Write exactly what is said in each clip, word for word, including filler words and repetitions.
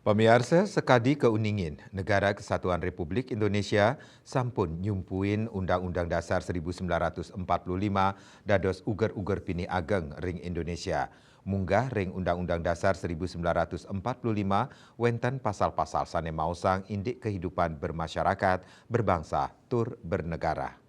Pamiarsa, sakadi kauningin, Negara Kesatuan Republik Indonesia sampun nyumpuin Undang-Undang Dasar seribu sembilan ratus empat puluh lima dados uger-uger pinih ageng ring Indonesia. Munggah ring Undang-Undang Dasar seribu sembilan ratus empat puluh lima wenten pasal-pasal sane maosang indik kehidupan bermasyarakat, berbangsa, tur bernegara.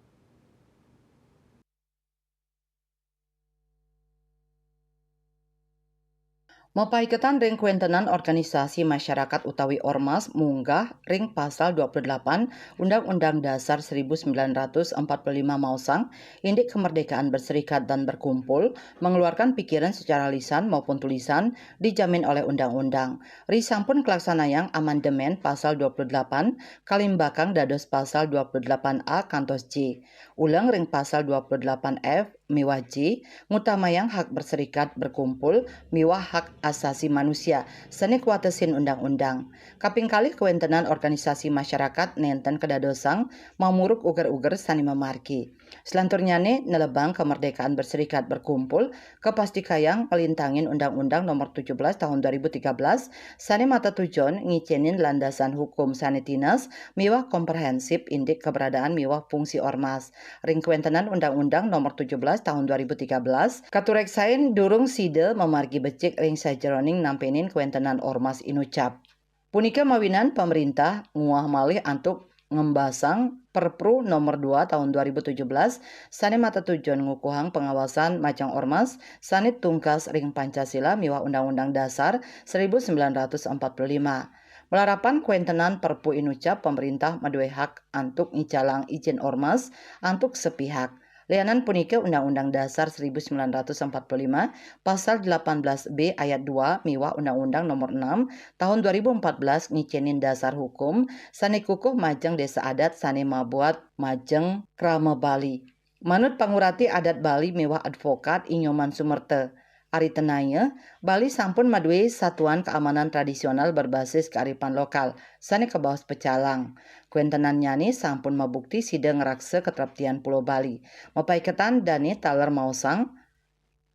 Mapaiketan ring kawentenan organisasi masyarakat utawi ormas munggah ring pasal dua puluh delapan Undang-Undang Dasar seribu sembilan ratus empat puluh lima maosang indik kemerdekaan berserikat dan berkumpul, mengeluarkan pikiran secara lisan maupun tulisan dijamin oleh undang-undang. Ri sampun kalaksanayang amandemen pasal dua puluh delapan, kalimbakang dados pasal dua puluh delapan A kantos J. Uleng ring pasal dua puluh delapan F miwah J, ngutamayang hak berserikat, berkumpul, miwah hak asasi manusia sane kawatesin undang-undang. Kaping kalih, kawentenan organisasi masyarakat nenten kadadosang mamuruk uger-uger sane mamargi. Selanturnyane, nelebang kemerdekaan berserikat, berkumpul, kapastikayang nglintangin Undang-Undang Nomor tujuh belas Tahun dua ribu tiga belas sane matetujon ngicenin landasan hukum sane tinas miwah komprehensip indik keberadaan miwah fungsi ormas. Ring kawentenan Undang-Undang Nomor tujuh belas Tahun dua ribu tiga belas, katureksain durung sida mamargi becik ring sajeroning nampenin kawentenan ormas inucap. Punika mawinan pamrintah nguah malih antuk ngembasang Perpru Nomor dua Tahun dua ribu tujuh belas sane matetujon ngukuhang pengawasan majeng ormas sane tungkas ring Pancasila miwah Undang-Undang Dasar seribu sembilan ratus empat puluh lima. Malarapan kawentenan Perpu inucap, pamrintah madue hak antuk ngicalang ijin ormas antuk sepihak. Lianan punika, Undang-Undang Dasar seribu sembilan ratus empat puluh lima, Pasal delapan belas B ayat dua miwah Undang-Undang Nomor enam Tahun dua ribu empat belas ngicenin dasar hukum sane kukuh majeng desa adat sane mabuat majeng krama Bali. Manut pangurati adat Bali miwah advokat I Nyoman Sumerta, Ari Tenaya, Bali sampun madue satuan keamanan tradisional berbasis kearifan lokal sane kabaos pecalang. Kawentenannyane sampun mabukti sida ngraksa katreptian Pulo Bali. Mapaiketan dane taler maosang,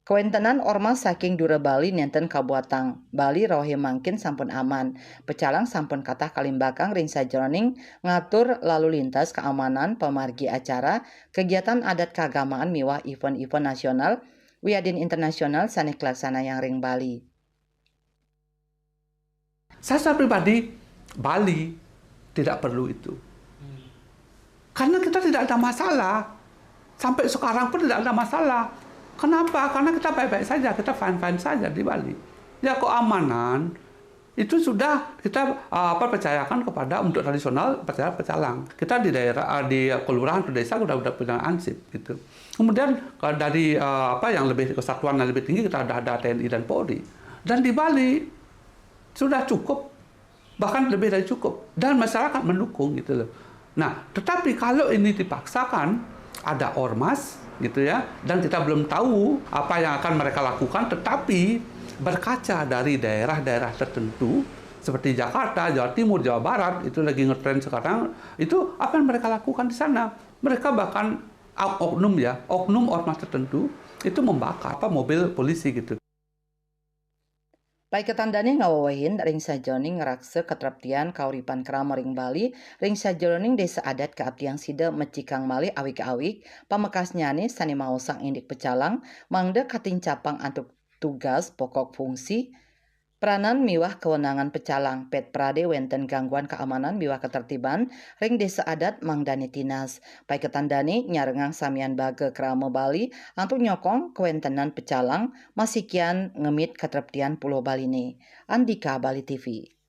kawentenan ormas saking dura Bali nenten kabuatang. Bali rauhe mangkin sampun aman. Pecalang sampun katah kalimbakang ring sajeroning ngatur lalu lintas, keamanan, pamargi acara, kegiatan adat keagamaan miwah event-event nasional wiadin internasional sane kalaksanayang ring Bali. Saya secara pribadi, Bali tidak perlu itu. Karena kita tidak ada masalah. Sampai sekarang pun tidak ada masalah. Kenapa? Karena kita baik-baik saja, kita fine-fine saja di Bali. Ya, keamanan itu sudah kita, uh, apa, percayakan kepada, untuk tradisional, percaya pecalang. Kita di daerah, uh, di kelurahan atau desa sudah, sudah punya ansip gitu. Kemudian, uh, dari, uh, apa yang lebih kesatuan yang lebih tinggi, kita ada, ada T N I dan Polri. Dan di Bali sudah cukup, bahkan lebih dari cukup, dan masyarakat mendukung gitu loh. Nah, tetapi kalau ini dipaksakan, ada ormas gitu ya, dan kita belum tahu apa yang akan mereka lakukan, tetapi berkaca dari daerah-daerah tertentu seperti Jakarta, Jawa Timur, Jawa Barat, itu lagi ngetren sekarang, itu apa yang mereka lakukan di sana? Mereka bahkan, ah, oknum ya, oknum ormas tertentu itu membakar apa, mobil polisi gitu. Paiketan dane ngawewehin ring sajeroning ngraksa katreptian kauripan krama ring Bali, ring sajeroning desa adat kaaptiang sida mecikang malih awig-awig pamekasnyane sane maosang indik pecalang, mangda katincapang antuk tugas, pokok fungsi, peranan miwah kewenangan pecalang. Pet prade wenten gangguan keamanan miwah ketertiban ring desa adat, mangdane tinas. Paiketan dane nyarengang samian baga krama Bali antuk nyokong kawentenan pecalang, masikian ngemit katreptian Pulo Baline. Andika, Bali T V.